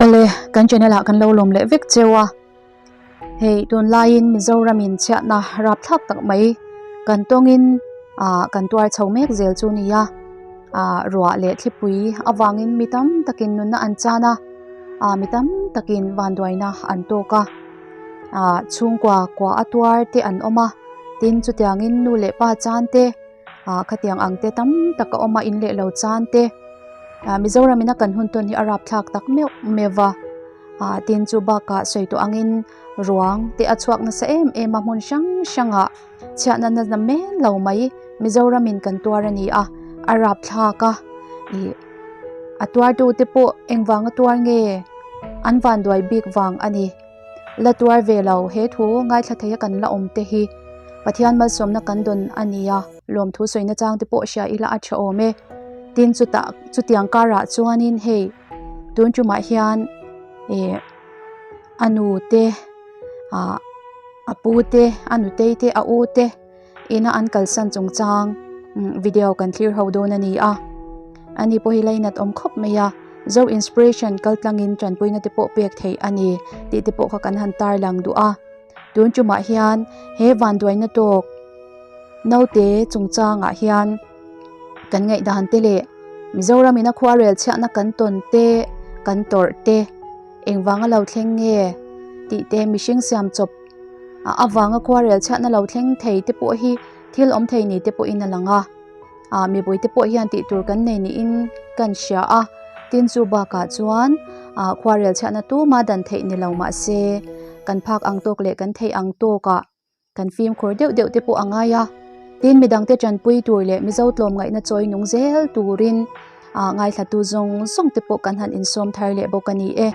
Awle, kan channel ah kan lo lawm leh vek cheu a. Hei tunlaiin Mizoram in chhiatna rapthlak tak mai kan tawngin ah kan tuar chho mek zel chu nia. Ah ruah leh thlipui avangin mi tam takin nunna an chan a, ah mi tam takin vanduaina an tawk a. Ah chhungkua kua a tuar te an awm a, tin chutiangin nu leh pa chan te. ah khatiang ang te tam tak a awm a in leh lo chan te ah Mizoram in a kan hun tawn hi a rapthlak tak meuh meuh va ah tin chu bakah sawi tawh angin ruang te a chhuak nasa em em a hmun hrang hrang ah chhiatna na na men lo mai Mizoram in kan tuar a ni a a rapthlak a ih a tuar tu te pawh engvanga tuar nge an vanduai bik vang a ni. La tuar ve lo, he thu ngaithla thei a kan la awm te hi Pathian malsawmna kan dawn a ni a, lawmthu sawina chang te pawh hria ila a tha awm e. Tin chutah chutiang karah chuanin hei tun tumah hian eh a nu te ah a pu te a nutei te a u te ina an kalsan chungchang video kan thlir ho dawn a ni a ani pawh hi lainat awm khawp mai a zo inspiration kal tlangin tanpuina te pawh pek theih a ni tih te pawh kha kan han tarlang duh a tun tumah hian he vanduaina tawk naute chungchangah hian kan ngaihdan te leh Mizoram ina khuarel chhiahna kan tawn te kan tawrh te engvanga lo thleng nge tih te mihring siam chawp a avanga khuarel chhiatna lo thleng thei te pawh hi thil awm thei ni te pawhin a lang a ah mipui te pawh hian tih tur kan nei niin kan hria a tin chu bakah chuan ah khuarel chhiatna tuma dan theih ni lo mahse kan phak ang tawk leh kan theih ang tawkah kan fimkhur deuh deuh te pawh a ngai a tin midangte tanpui tur leh mizo tlawmngaihna chawi nung zel turin ah ngaithlatu zawng zawng te pawh kan han insawm thar leh bawk a ni e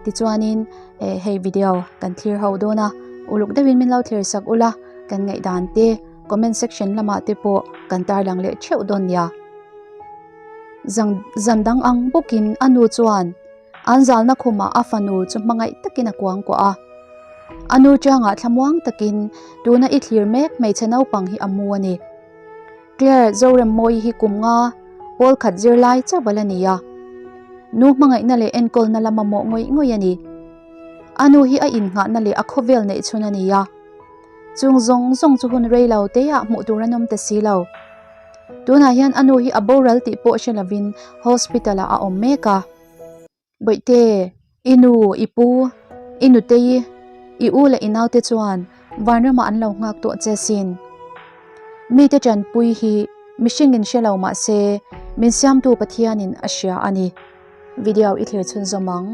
tichuanin eh hei video kan thlir ho dawn a uluk deuhin min lo thlir sak ula kan ngaihdan te comment section lamah te pawh kan tarlang leh theuh dawn nia zang zan dang ang bawkin a nu chuan an zalna khumah a fanu chu hmangaih takin a kuang kuah a a nu changah thlamuang takin tuna i thlir mek hmeichhe naupang hi a mu a ni. Claire Zoremmawi hi kum nga pawl khat zirlai chauh a la ni a, nu hmangaihna leh enkawlna la mamawh ngawih ngawih a ni. A nu hi a innghahna leh a khawvel neih chhun a ni a, chung zawng zawng chu hun rei lo te ah hmuh tur an awm ta si lo. Tunah hian a nu hi a boral tih pawh hre lovin hospital ah a awm mek a. Bawihte, i nu, i pu, i nutei, i u leh i naute chuan vanramah an lo nghak tawh che sin. Mite tanpui hi mihringin hre lo mah se min siamtu Pathianin a hria a ni. Video i thlir chhunzawm ang.